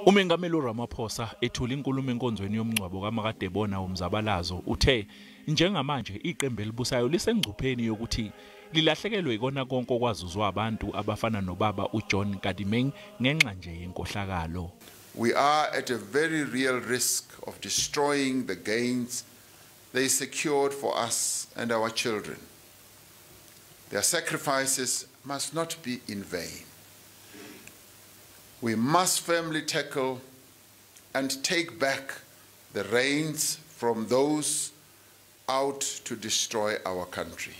Umengameli uRamaphosa ethula inkulumo enkonzweni yomngcwabo kaMakadebona womzabalazo uthe njengamanje iqembu elibusayo lisengcupheni yokuthi lilahlekelwe ikona konke okwazuzwa abantu abafana nobaba uJohn Nkadimeng ngenxa nje yenkohlakalo. We are at a very real risk of destroying the gains they secured for us and our children. Their sacrifices must not be in vain. We must firmly tackle and take back the reins from those out to destroy our country.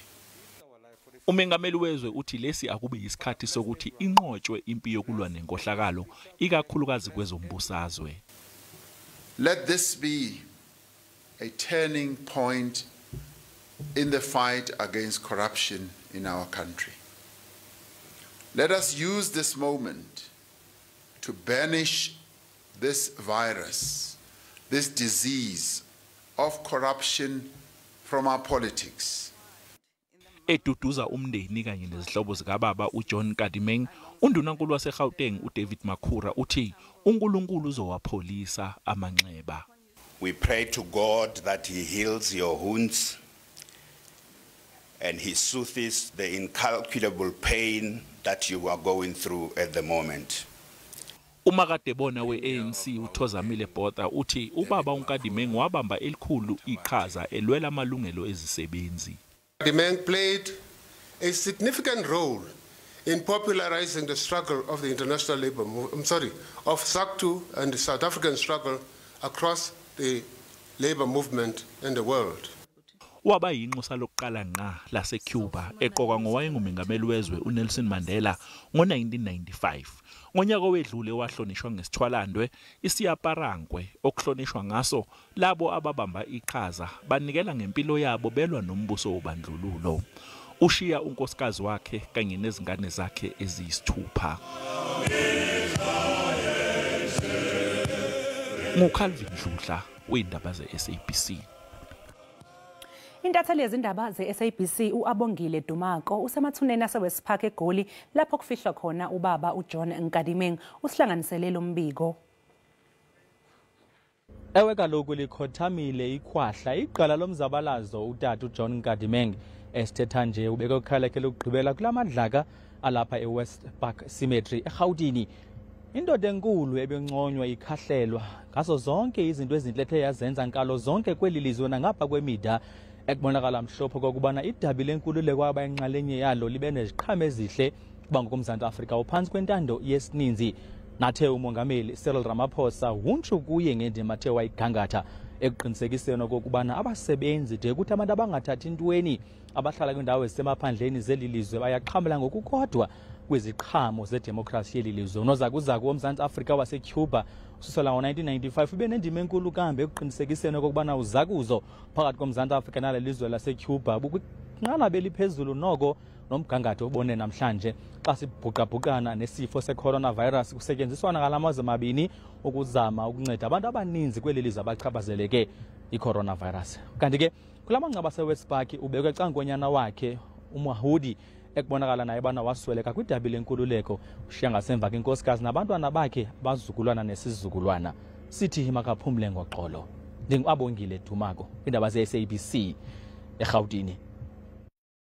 Umengameli wezwe uthi lesi akube yisikhathi sokuthi inqotshwe impi yokulwa nenkohlakalo, ikakhulukazi kwezombusazwe. Let this be a turning point in the fight against corruption in our country. Let us use this moment to banish this virus, this disease of corruption from our politics. Eduduza umndeni kanye nezihlobo zikababa uJohn Nkadimeng, undunankulu waseGauteng uDavid Makhura uthi uNkulunkulu uzowapholisa amanxeba. We pray to God that he heals your wounds and he soothes the incalculable pain that you are going through at the moment. Umakadebona we-ANC uThozamile Botha uthi ubaba uNkadimeng wabamba elikhulu iqhaza elwela amalungelo ezisebenzi. Nkadimeng played a significant role in popularizing the struggle of the international labor movement, of SACTU and the South African struggle across the labor movement in the world. Waba yinxusa lokuqala ngqa laseCuba eqokwa ngowayengumengameli wezwe uNelson Mandela ngo-1995. Ngonyaka owedlule wahlonishwa ngesithwalandwe isiyaparangwe okuhlonishwa ngaso labo ababamba iqhaza banikela ngempilo yabo belwa nombuso wobandlululo. Ushiya unkosikazi wakhe kanye nezingane zakhe eziyisithupha. NguCalvin Dludla wendaba ze-SABC. Intatheli yezindaba ze-SABC uAbongile Dumako usemathuneni aseWest Park eGoli lapho kufihlwa khona ubaba uJohn Nkadimeng. Usihlanganisele lo mbiko. Ewe kaloku likhothamile ikhwahla igqala lomzabalazo utata uJohn Nkadimeng esithetha nje ubeke ukhala lakhe lokugqibela kulamadlaka alapha eWest Park Cemetery eRhawutini. Indoda enkulu ebenconywa ikhahlelwa ngazo zonke izinto ezintle ethe yazenza nkalo zonke kweli lizwe nangapha kwemida, ekubonakala mhlophe kokubana idabi lenkululeko abayinxalenye yalo libe neziqhamo ezihle kuba ngokuMzantsi Afrika uphantsi kwentando yesininzi. Nathe umongameli Cyril Ramaphosa huntshu kuye ngendima athe wayigangatha ekuqinisekiseni okokubana abasebenzi de kuthi abantu abangathathi intweni abahlala kwiindawo ezisemaphandleni zeli lizwe bayaxhamla ngokukodwa kwiziqhamo zedemokhrasi yeli lizwe. Unozakuzaku woMzantsi Afrika waseCuba ususela ngo-1995 ube nendima enkulu kambe ekuqinisekiseni okokubana uzakuzo phakathi koMzantsi Afrika nale lizwe laseCuba bukwinqanaba eliphezulu noko nomgangatho obone namhlanje xa sibhuqabhuqana nesifo se-coronavirus kusetyenziswana ngala mazwe mabini ukuzama ukunceda abantu abaninzi kweli lizwe abachaphazeleke i-coronavirus. Kanti ke kula mangcwaba aseWest Park ubekwe ecangkonyana wakhe uMahudi ekubonakala naye bana wasweleka kwidabi lenkululeko, ushiya ngasemva kwinkosikazi nabantwana bakhe abazukulwana nesizukulwana. Sithi makaphumle ngoxolo. NdinguAbongile Dumako, iindaba ze-SABC eRhawutini.